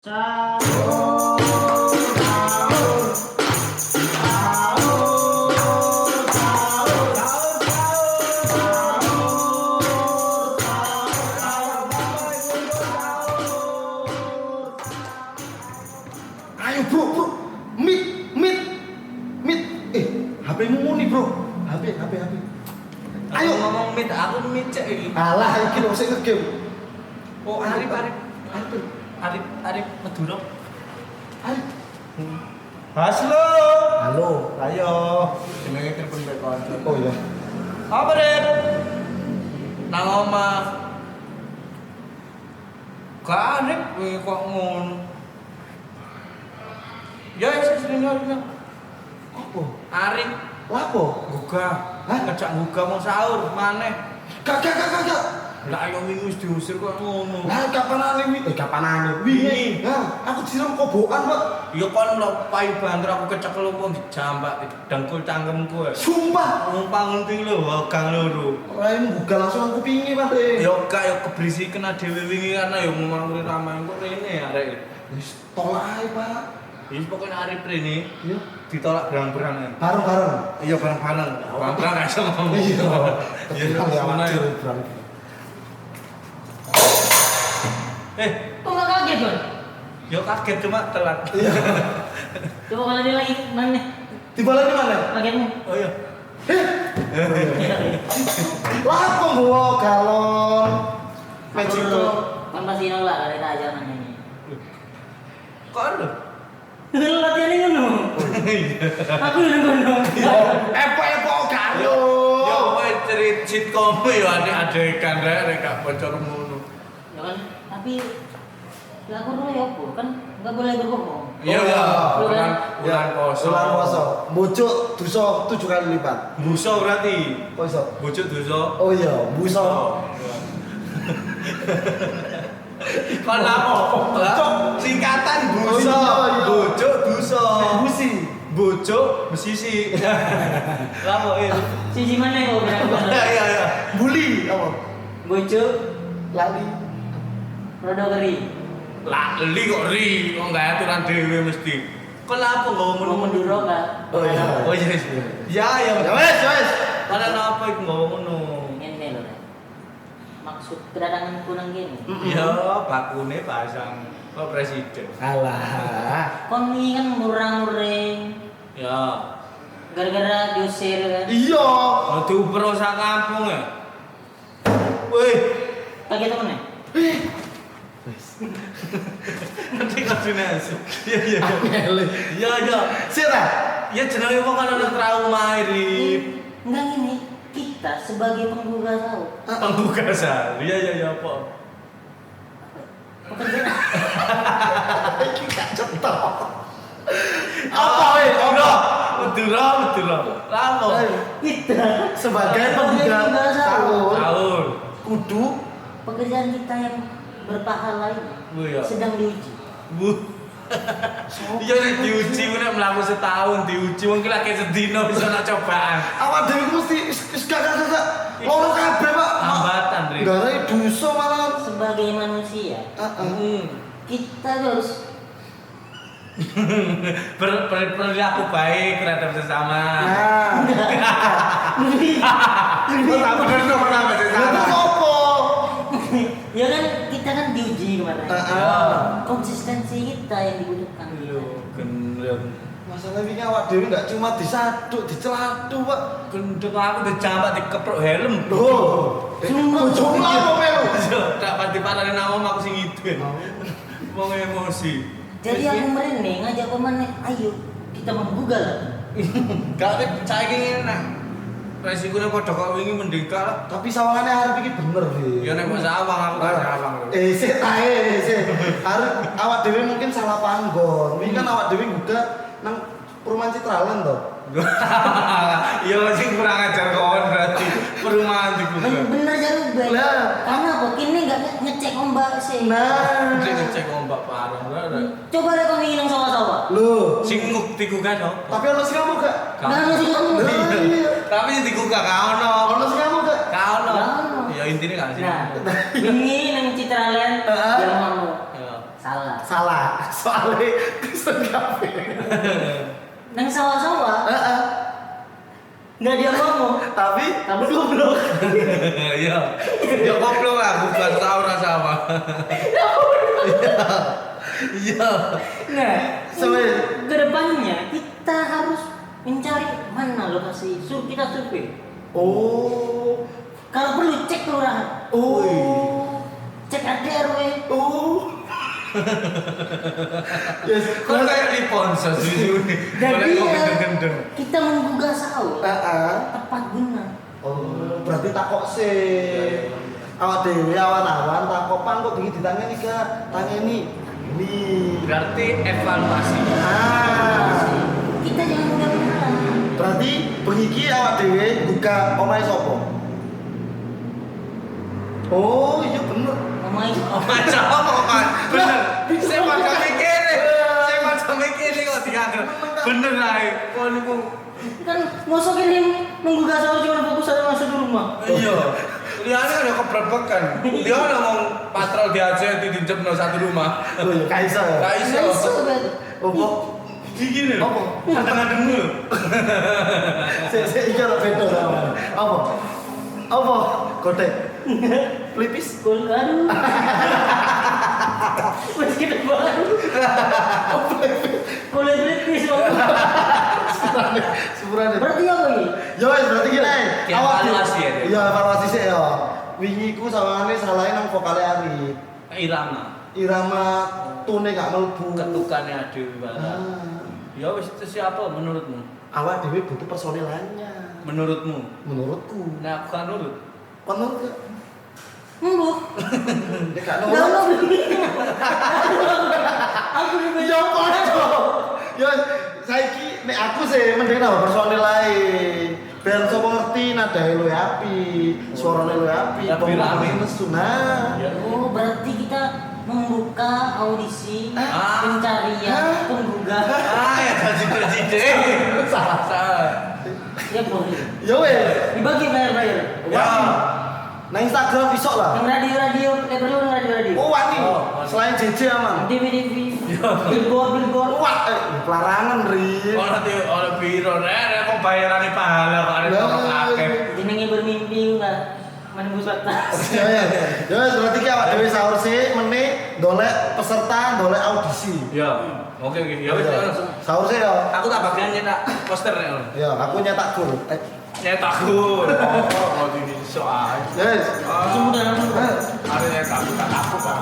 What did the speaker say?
Sahur, sahur, sahur, sahur, sahur, sahur, sahur. Ayo bro, bro, meet, meet, meet. Eh, HP-mu muni bro. HP, HP, HP. Ayo Ayo. ngomong meet, aku meet cek iki. Alah, iki lho sing nge-game. Oh, Arif, Arif, Arif, Arif, Arif Madura. Arif. Haslo. Halo. Ayo, jenenge telepon mbek kanca. Oh iya. Apa, Rip? Nang omah. Gak Arif kowe kok ngono. Ya, wis wis rene rene. Apa? Arif Lapo? gugah. Hah? Ngejak gugah mau sahur maneh. Gak, gak, gak, gak, gak. Lah ayo wingi wis diusir kok ngono. Lah kapan ane wi? Eh kapan ane? Wingi. Nah, aku disiram kobokan, Pak. Ya kon lho payu banter aku kecekel wong dijambak dengkul cangkemku. Ya. Sumpah. Numpang ngunting lho gang loro. Raimu gugah langsung aku kupinge, Pak. Ya gak ya keberisikan dhewe wingi karena ya ngomong ramai kok rene arek. Wis tolak ae, Pak. Wis pokoke arep rene Iya. ditolak berang-berangan. Bareng-bareng. Iya bareng-bareng. Bareng-bareng gak iso ngomong. Iya. Iya, Iya, ngono ya. bareng. Eh, Kok nggak kaget, Bon? yo kaget cuma telat. Iya. Coba kalau dia lagi mana? Dibaleni mana? Kagetmu. Oh iya. Lah kok nggawa galon Magical. Kan pasti nolak kali tak ajar nang ini. Kok lho? Latihan ngono. Aku yang ngono. Epok-epok galon. Ya kowe cerit sitcom yo adek-adekan rek rek gak bocor ngono. Ya kan, tapi ya aku dulu ya apa? Kan nggak boleh berbohong. Iya, Oh, iya. bulan bulan poso. Bulan poso. Bujuk dosa 7 kali lipat. Buso berarti. Kok iso? Bujuk dosa. Oh iya, buso. Kon apa? Singkatan buso. Oh, iya, iya. Bujuk dosa. Busi. Bujuk mesisi. Lah kok itu. Siji mana kok berapa? Iya iya iya. Buli apa? Bojo Lali. rodo keri. Lah li kok ri, kok gak aturan dhewe mesti. Kon lah apa nggawa Mau ngono? Madura kak. Oh iya. Oh iya. Ya ya. Ya wes, ya wes. Kon apa iku nggawa ngono? Ngene lho, Rek. Maksud kedatanganku nang kene. Ya bakune pasang kok presiden. Alah. Kon ini kan murang-muring Ya. gara-gara diusir kan. Iya. Mau diuber sak kampung ya. Wih, Kaget temen ya? nanti koordinasi. Iya iya. Angel. Iya iya. Sik ta? Ya jenenge wong kan ana trauma Rip. Enggak gini, kita sebagai penggugah sahur, Penggugah sahur. Iya iya iya apa? pekerjaan Iki gak cetok. Apa weh? Madura, Madura, Madura. Lah apa? kita Sebagai penggugah sahur, Sahur. kudu pekerjaan kita yang berpahala ini Bu ya. sedang diuji. Bu. Iya nek diuji ku nek mlaku setahun diuji wong ki lagi sedina bisa nak cobaan. Awak dhewe ku mesti wis wis gak gak gak, gak. Loro kabeh, Pak. Hambatan, Rip. Garai dosa malah. Sebagai manusia, Heeh. Kita tuh harus Berperilaku baik terhadap sesama. Nah. Kok tak bener dong sama Lah sesama. terus opo? ya kan kita kan diuji kemarin. Heeh. Konsistensi kita yang dibutuhkan. Lho, gendeng. Masalah ini awak dhewe enggak cuma disaduk, dicelatu, Pak. Gendeng aku dijambak dikeprok helm. Loh, Sumpah. bojomu apa melu? Tak pasti parane nang omah aku sing ngidin. Wong emosi. Jadi aku merene ngajak pemane, ayo kita menggugah lagi. Gak nek saiki ngene nek resikone padha kok wingi mending gak lah. Tapi sawangane arep iki bener, Ri. Ya nek kok sawang aku gak sawang. Eh, sik tae, sik. Arep awak dhewe mungkin salah panggon. Wingi kan awak dhewe nggugah nang perumahan Citraland to. Ya sing kurang ajar kon berarti perumahan digugah. Bener ya lu Bay. Lah. Karena apa? Kini nggak ngecek ombak sih. Nah. Cek ngecek ombak parah ora. Coba deh kau nang sawah-sawah. Loh, Sing digugah sapa? tapi ono sing ngamuk gak? Nggak ono sing ngamuk. Lah, iya. Tapi sing digugah gak ono. Ono sing ngamuk gak? Gak ono. Gak ono. Ya intine gak sih. Nah, wingi nang Citraland Heeh. yang mau Ya. sahur. Salah. Salah. Soalnya Kristen kabeh. Nang sawah-sawah Heeh. nggak dia ngomong, Tapi tapi goblok. Iya. Ya goblok lah, bukan sahur sama. Iya. Nah, Soalnya ke depannya kita harus mencari mana lokasi sur kita survei. oh. Kalau perlu cek kelurahan, Oh. cek RT RW. Oh. Yes. Kok kayak di ponsel susu nih. Jadi Boleh ya, gendeng-gendeng. kita menggugah sahur Heeh. tepat guna. Oh, berarti takok sih. Awak dhewe awan-awan takok pan kok bengi ditangeni gak? Tangeni. Ini. Berarti evaluasi. Ah. Kita jangan mudah menyerah. Berarti bengi iki awak dhewe buka omahe sapa? Oh, iya bener. Omahe Oh, macam apa kan? Bener. Saya macam mikir. Saya macam mikir kok dianggap. Bener lah. Kok niku kan ngosok ini menggugah sahur cuma fokus aja masuk ke rumah. iya. Liane kan ya kebrebekan. Dia ngomong patrol di Aceh ditinjepno satu rumah. Loh, ya gak iso ya. Gak iso. Nggak iso berarti. Oh, kok Iki lho. Apa? Kadang-kadang lho. Sik sik iki ora beda sama. Apa? Apa? Godek. Pelipis. Gol aduh. Wes kita baru. Kulit pelipis. Sepurane. Sepurane. Berarti apa ini? Ya wes berarti gini. Kayak evaluasi ya, Dek? Iya, evaluasi sih ya. Wingi ku sawangane salahe nang vokale Arif. Irama. Irama tune gak mlebu. Ketukannya aduh banget. Ah. Ya wis itu siapa menurutmu? Awak dhewe butuh personil lainnya. Menurutmu? Menurutku. Nah, aku kan nurut. Kon nurut gak? Mbok. Nek gak Enggak nurut. Aku dibeli. Ya padha. Ya saiki nek aku sih mending nambah personil lae. Ben sapa ngerti nadae luwih apik, suarane luwih apik, Lebih rame. nesu. Nah. Ya. Oh, berarti kita membuka audisi Ah. pencarian Ah. penggugah. Ah, ya jadi jadi. Salah. Salah. Ya boleh. Ya wes. Dibagi bayar-bayar. Ya. Nang Instagram isok lah. Yang radio-radio, eh perlu yang radio-radio. Oh wani. Oh, wani. Selain JJ aman. TV TV, billboard billboard. Wah, pelarangan ri. Oh nanti oleh biro, nek kok bayarane pahala kok arep Lah, orang akeh. Jenenge bermimpi enggak menembus batas. Ya ya. Ya wes berarti ki awak dhewe sahur sih meneh dolek peserta, dolek audisi. Ya, oke oke. Ya wis. Ya. Sahur sih ya. Aku tak bagian nyetak poster nek. Ya, aku nyetak gol. Nyetak gol. Oh, ini soal. Yes. Langsung udah langsung. Arep nyetak aku tak aku Pak.